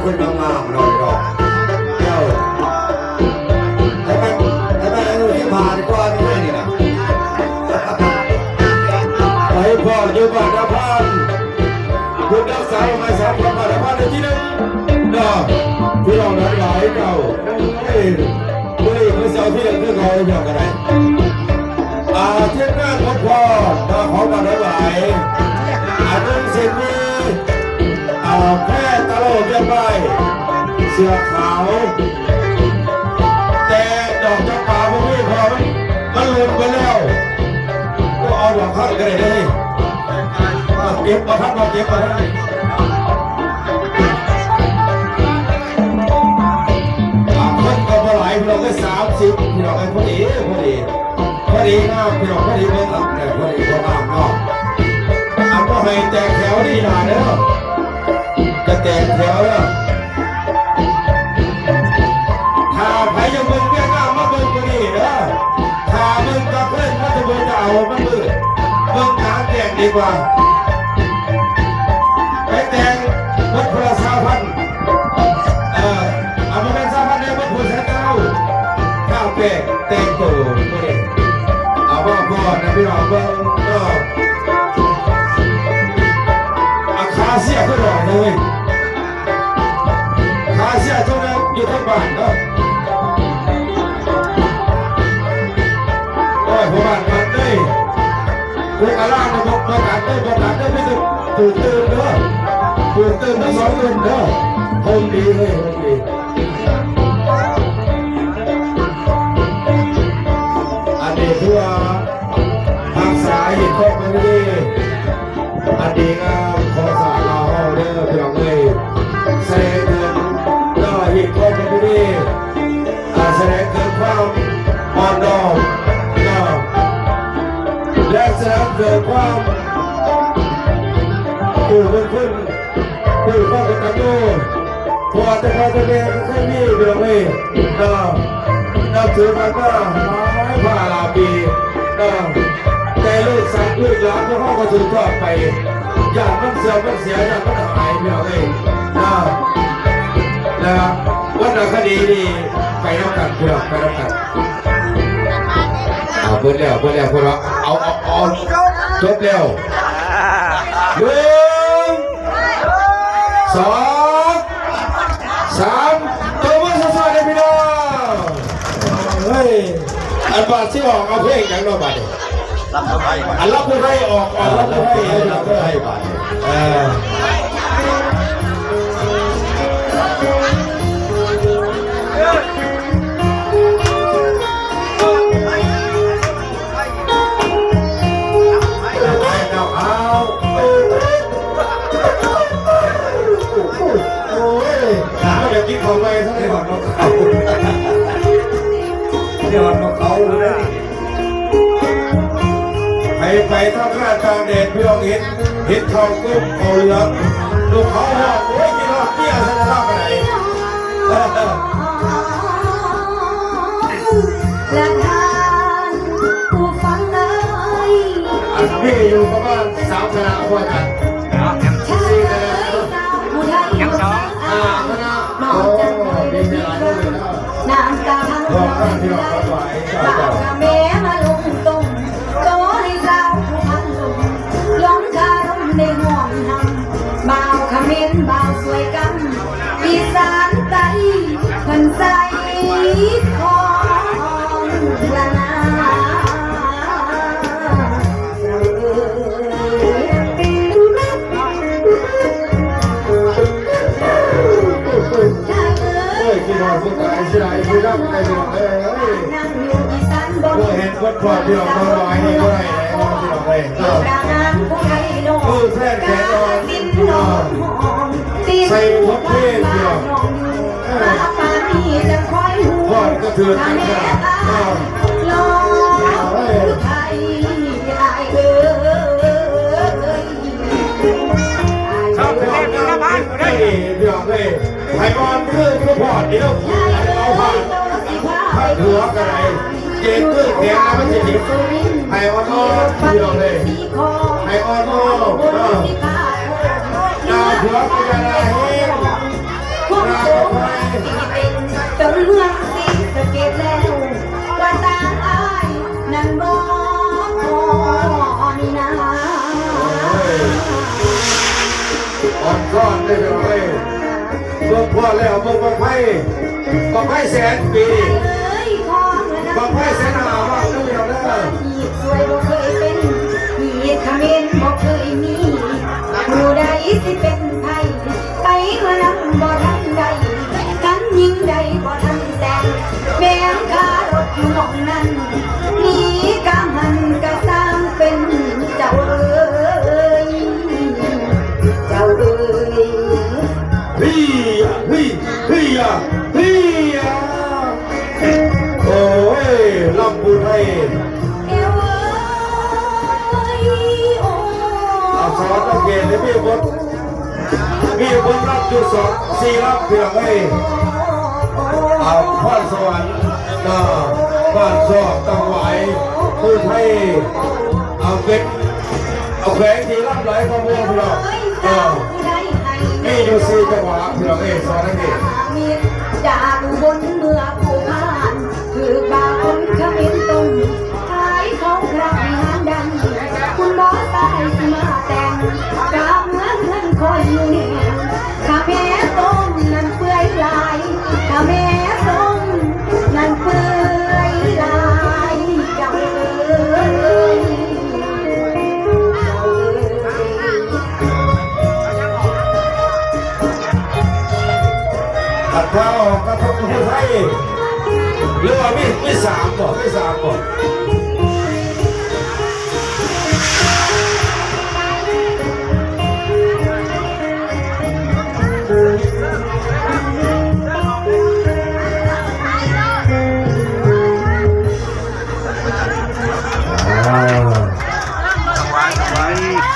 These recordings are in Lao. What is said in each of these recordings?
ຄົນງາມໆ ເນາະ ເນາະ ເຈົ້າ ໃຫ້ມັນ ໃຫ້ມັນອາຍຸສິບຫ້າກ່ອນເລີຍນີ້ນະ ໄປພໍ້ຢູ່ບ້ານນາພານ ບຸນຮັກສາໄມ້ສາມຄຳບ້ານນາພານ ໄດ້ທີໜຶ່ງເນາະ ພີ່ນ້ອງທັງຫຼາຍເຈົ້າ. ເອີ ມື້ນີ້ຄືເຈົ້າທີ່ເດີນຄືເກົ່າເລີຍ ພີ່ນ້ອງກໍໄດ້ ອ່າ ທີມງານພົບພໍ້ຂອງບ້ານທັງຫຼາຍ ອາ ນຸ່ງເສັ້ນໝີ່ ອ່າ ແພຕະໂລວຽງໄປ ເສື້ອຂາວ ແຕ່ດອກຈຳປາບໍ່ມີ ເພາະວ່າມັນ ມັນຫຼົ່ນໄປແລ້ວ ກໍເອົາດອກຄັນກໍໄດ້ເດ້. ເກັບບໍ່ທັນ ບໍ່ເກັບບໍ່ທັນ ອ່າ ຄົນກໍບໍ່ຫຼາຍ ພີ່ນ້ອງເອີຍ ສາມສິບ ພີ່ນ້ອງເອີຍ ພໍດີ ພໍດີ ພໍດີງາມ ພີ່ນ້ອງ ພໍດີເບິ່ງ ເອີ ພໍດີພໍງາມເນາະ. ອັນບໍ່ໃຫ້ແຕກແຖວນີ້ລະເດີ ຈະແຕກແຖວເດີ. ຖ້າໃຜຢາກເບິ່ງວຽກງາມ ມາເບິ່ງມື້ນີ້ເດີ ຖ້າເບິ່ງກາງຄືນມັນຈະບໍ່ຈະເອົາ ມັນມືດ ເບິ່ງກາງແຈ້ງດີກວ່າ. ໄປແຕ່ງເບິດຄົນລະຊາວພັນ ເອີ ເອົາ ບໍ່ແມ່ນຊາວພັນເດີ ເບິດຄົນແສນເກົ້າ ເກົ້າແປດ ແຕ່ງໂຕມື້ນີ້ ເອົາ ວ່າກ່ອນນະ ພີ່ນ້ອງເບິ່ງເນາະ. ອາຄາເຊຍຄືຫຼາຍເລີຍ ຄາເຊຍເຈົ້ານະຢູ່ທາງບ້ານເນາະ. ໂອ້ຍ ພໍ່ບ້ານບ້ານເອີຍ ກູກະລານະ ບໍ່ ບໍ່ຕັດເດີ ບໍ່ຕັດເດີ ມີແຕ່ປູກຕື່ມເດີ ປູກຕື່ມທັງສອງຕົ້ນເດີ ໂຮມດີເລີຍ ໂຮມດີ. ອັນນີ້ຄືວ່າຮັກສາຮີດຄອງປະເພນີ ອັນດີງາມຂອງຊາດລາວເຮົາເດີ ພີ່ນ້ອງເອີຍ. ສະແດງເຖິງ ເອີ ຮີດຄອງປະເພນີ ອາ ສະແດງເຖິງຄວາມອ່ອນນ້ອມເນາະ ແລະ ສະແດງເຖິງຄວາມຮູ້ບຸນຄຸນ ຜູ້ຄອງກະຕັນຍູ ເພາະວ່າແຕ່ພໍ່ແຕ່ແມ່ບໍ່ເຄີຍມີ ພີ່ນ້ອງເອີຍເນາະ ນັບຖືກັນມາຫຼາຍພາຫຼາຍປີເນາະ ແຕ່ລູກສັດລູກຫຼານຂອງເຮົາກໍຖືກທອດໄປ ຢ້ານມັນເສື່ອມມັນເສຍ ຢ້ານມັນຫາຍ ພີ່ນ້ອງເອີຍເນາະ. ແລະ ວັນນະຄະດີນີ້ໄປນຳກັນ ພີ່ນ້ອງ ໄປນຳກັນ. ເອົາ ເບິດແລ້ວ ເບິດແລ້ວ ເພິ່ນວ່າ ເອົາ ເອົາ ເອົາ ຈົບແລ້ວ ໜຶ່ງ ສອງ ສາມ ຕົບມືຊ້າໆ ເດີພີ່ນ້ອງ. ເຮີ້ຍ ອັນບາດຊິອອກເອົາເພງຫຍັງເນາະບາດນີ້? ລຳຜູ້ໄທ ອັນລຳຜູ້ໄທອອກ ອອກລຳຜູ້ໄທ ເອີ ລຳຜູ້ໄທບາດນີ້ ເອີ. ໂອ້ຍ ຢາກກິນເຂົ້າໃໝ່ຊະ ໄດ້ຮອດນົກເຂົາ ໄດ້ຮອດນົກເຂົາເລີຍ. ໃຜໄປທຳງານຕ່າງແດນ ພີ່ນ້ອງເຫັນ ເຫັນເຂົ້າຕົ້ມເຂົ້າເຫຼືອງ ນົກເຂົາຮ້ອງ ໂອ້ຍ ກິນຮອດເມຍຊະ ລາວກະໄດ້. ລະທ່ານຜູ້ຟັງເອີຍ ອັນມີຢູ່ປະມານສາມຄະນະ ບໍ່ຈັດ ສີ່ຄະນະ ຫ້າຄະນະ ໂອ້ ດີໃຈຫຼາຍເລີຍເນາະ ນາງກະພັງ ບ່າວຄະເໝນ ບ່າວສວຍກຳ ອີສານໃຕ້ເພິ່ນໃສ່ຂອງລະນາ. ເອີຍ ກິນຮອດຜູ້ຕາຍເສຍດາຍຜູ້ນຳໄປ ພີ່ນ້ອງເອີຍ. ບໍ່ເຫັນຄົນພອດພີ່ນ້ອງມາໄຫວ້ນີ້ບໍ່ໄດ້ເດ້ ພີ່ນ້ອງເອີຍ. ເອີ ແຟນແຂກອ່ອນ ເອີ ໃສ່ບົດເພງ ພີ່ນ້ອງ ເອີ ພອດກະເທື່ອນກັນຂະໜາດ ເອີ ເອີ. ຄັບ ພີ່ນ້ອງເອີຍ ໃຫ້ອ່ອນຄື ຄືພອດນີ້ເດີ ເອົາພາດ ພາດຫົວກະໄດ້ ເຈັບຄືແຂນແລ້ວມັນຊິເຈັບ ໃຫ້ອ່ອນໆ ພີ່ນ້ອງເອີຍ ໃຫ້ອ່ອນໆ ເອີ ໜ້າຫົວກະຢ່າໜ້າແຮງ. ຊ້ອນເດ້ພີ່ນ້ອງເອີຍ. ເບິ່ງພໍ້ແລ້ວເບິ່ງບັ້ງໄຟ ບັ້ງໄຟແສນປີ ບັ້ງໄຟແສນຫ້າວັງເດີພີ່ນ້ອງເດີ. ສວຍບໍ່ເຄີຍເປັນ ຮີດຂະເໝນບໍ່ເຄີຍມີ ຜູ້ໃດຊິເປັນໃຜ ໄປເມື່ອນຳບໍ່ທັນໄດ້ ທັງຍິງໃດບໍ່ທັນແຕ່ງ ແມ່ນຄາລົດຢູ່ໝ່ອງນັ້ນ ມີກະຫັ້ນກະຊ່າງເປັນເຈົ້າເອີຍ ເຈົ້າເອີຍ. ເຮີຍ ເຮີຍ ເຮີຍ ເຮີຍ. ໂອ້ຍ ລຳຜູ້ໄທ ເອີຍ ໂອ້ຍ ອາ ສອນສັງເກດໃຫ້ມີບົດ ມີບົດລຳຢູ່ສອງສີ່ລຳ ພີ່ນ້ອງເອີຍ. ອາ ພອນສະຫວັນ ນະ ບ້ານຊອກ ຕັງຫວາຍ ຜູ້ໄທ ອາ ເປັນ ອາ ແຂວງທີ່ລຳຫຼາຍກວ່າໝູ່ ພີ່ນ້ອງ ເອີ ມີຢູ່ສີ່ຈັງຫວະ ພີ່ນ້ອງເອີຍ ສອນໃຫ້ມີ ຈາກອຸບົນເມືອພູພານ ຖືກບ່າວຄົນຂະເໝນຕົ້ມ ຂາຍເຂົ້າພະວິຫານດັງ ຄຸນບໍ່ຕາຍຊິມາແຕ່ງ ກະເມືອເຮືອນຄອຍຢູ່ແນມ ຂະແມຕົ້ມນັ້ນເປື່ອຍຫຼາຍ ຂະແມຕົ້ມນັ້ນເປື່ອຍຫຼາຍ ເຈົ້າເອີຍ ເຈົ້າເອີຍ. ຄັນຖ້າອອກກະທົງຜູ້ໄທ ຫຼືວ່າມີ ມີສາມບໍ່? ມີສາມບໍ່? ອ່າ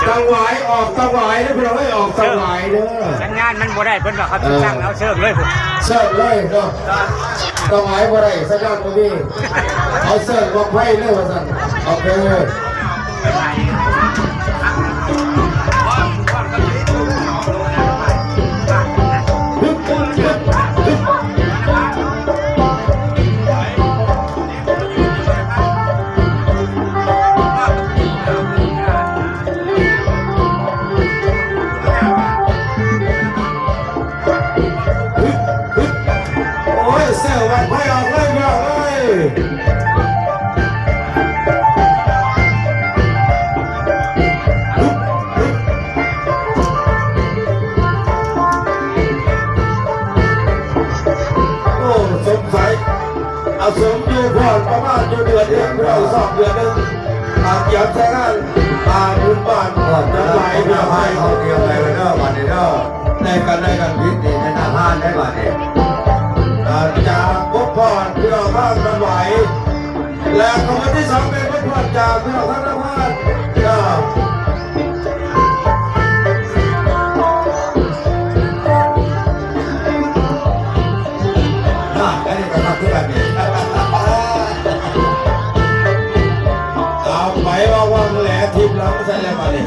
ຕາຫວາຍ ອອກຕາຫວາຍເດີພີ່ນ້ອງເອີຍ ອອກຕາຫວາຍເດີ. ສັນຍານມັນບໍ່ໄດ້ ເພິ່ນວ່າເຂົາຊິຕັ້ງເອົາເຊີງເລີຍພຸ້ນ ເຊີງເລີຍເນາະ. ຕາຫວາຍບໍ່ໄດ້ ສັນຍານບໍ່ມີ ເອົາເຊີງບັ້ງໄຟເລີຍວ່າຊັ້ນ. ໂອເຄ. ໂອ້ຍ ເຊີງບັ້ງໄຟອອກເລີຍ ພີ່ນ້ອງເອີຍ. ໂອ້ ສົງໄສ ອາ ສົມຢູ່ພອນປະມານຢູ່ເດືອນເດີ ເດືອນສອງເດືອນໜຶ່ງ ອາ ກຽມໃຊ້ງານ ອາ ພື້ນບ້ານ ອາ ຈະໄປເພື່ອໃຫ້ເຂົາຕຽມໄວ້ເດີ ບາດນີ້ເດີ ໃນການ ໃນການຜິດນີ້ແມ່ນອາຫານໄດ້ບາດນີ້ ອາ ຈາກບົດພອນທີ່ເຮົາພາກັນໄວ້ ແລະ ຂະບວນທີສອງເປັນບົດພອນຈາກພີ່ນ້ອງທາງນະຄອນເດີ. ອ່າ ອັນນີ້ກໍຄັກຄືກັນນີ້ ເອົາໄປວ່າຫວັງແຫຼທິບຫຼັງໃສ່ແລ້ວບາດນີ້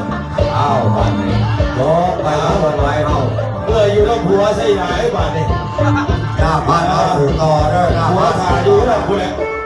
ເອົາບາດນີ້ ບໍ່ໄປຫາວັງໄວ້ເຮົາ ເມື່ອຢູ່ນຳຜົວໃສ່ຫຼາຍບາດນີ້ ໜ້າບ້ານເຮົາສືບຕໍ່ເດີ ໜ້າບ້ານ ຜົວຖ້າຢູ່ນຳພຸ້ນແຫຼະ.